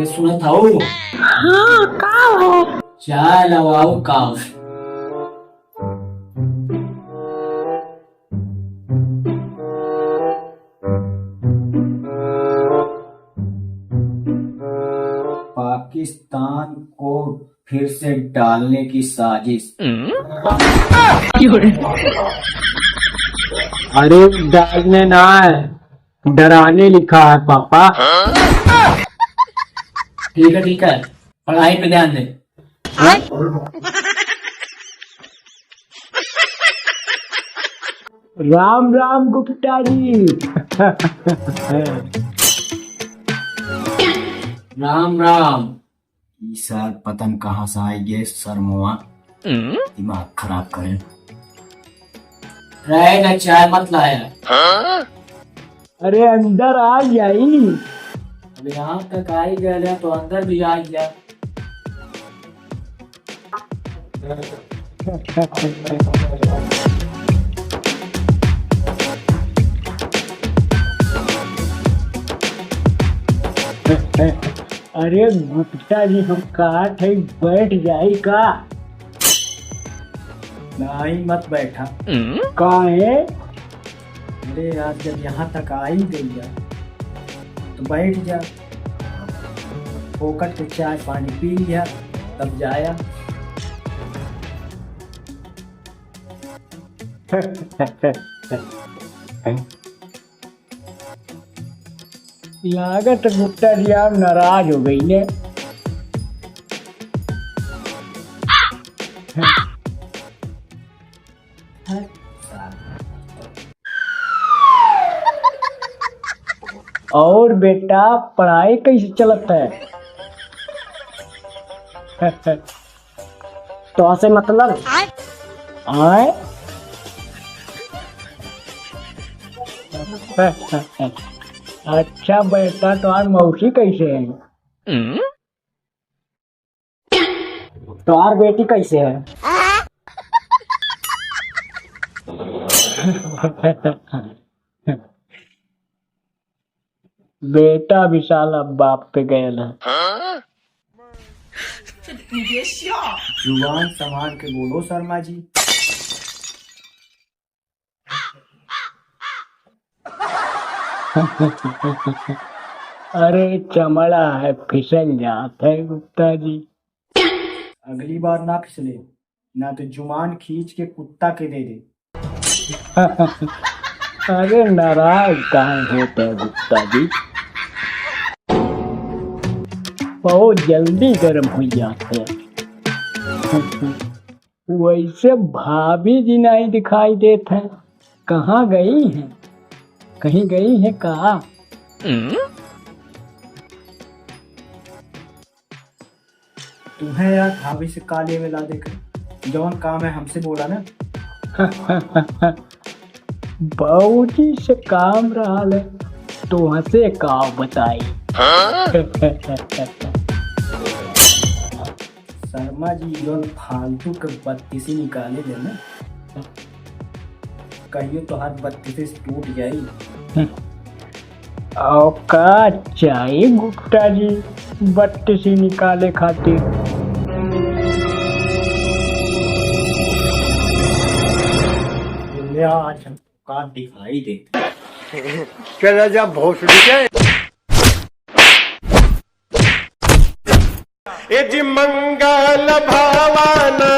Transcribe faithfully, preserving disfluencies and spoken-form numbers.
सुनत हऊ? हाँ, का हो? चाय लवाऊ का हो? पाकिस्तान को फिर से डालने की साजिश। अरे, डालने ना है, डराने लिखा है पापा। ठीक है, ठीक है, पढ़ाई पे ध्यान दे। राम राम गुप्ता जी। राम राम। ई सार पतन कहाँ से आई गए सरमुआ, दिमाग खराब करे। रहे ना, चाय मत लाया। अरे अंदर आ जाई। अब यहाँ तक आई गए तो अंदर भी आ गया। अरे गुप्ता जी, हम कहा थे बैठ जाई का? नहीं, मत बैठा। काहे? अरे यार, जब यहाँ तक आ ही गई है, तो बैठ जा, फोकट के चाय पानी पी लिया, तब जाया। लागत गुप्ता जी आप नाराज हो गई ने। और बेटा, पढ़ाई कैसे चलत है? तोहसे मतलब? आय? अच्छा बेटा, तोहार मौसी कैसे है? तोहार बेटी कैसे है? बेटा विशाल अब बाप पे गयल है। जुबान संभाल के बोलो शर्मा जी। अरे चमड़ा है, फिसल जात है गुप्ता जी। अगली बार ना फिसले, ना तो जुबान खींच के कुत्ता के दे दे। अरे नाराज काहे होत है गुप्ता जी? बहुत जल्दी गर्म हो जात है। वैसे भाभी जी नहीं दिखाई देत हैं, कहाँ गई हैं? कहीं गई हैं का? तुम्हें यार भाभी से का लेवे ला देकर, जौन काम है हमसे बोला ना। बाबूजी से काम रहल है, तोहसे का बताई। शर्मा जी जौन फालतू के बत्तीसी निकाले दे ना, कहियो तोहार बत्तीसी टूट जाई। और का चाही गुप्ता जी बत्तीसी निकाले खातिर? ले आज हम का दिखाई दे। चला जा भोसड़ी के। ए जी मंगल भवाना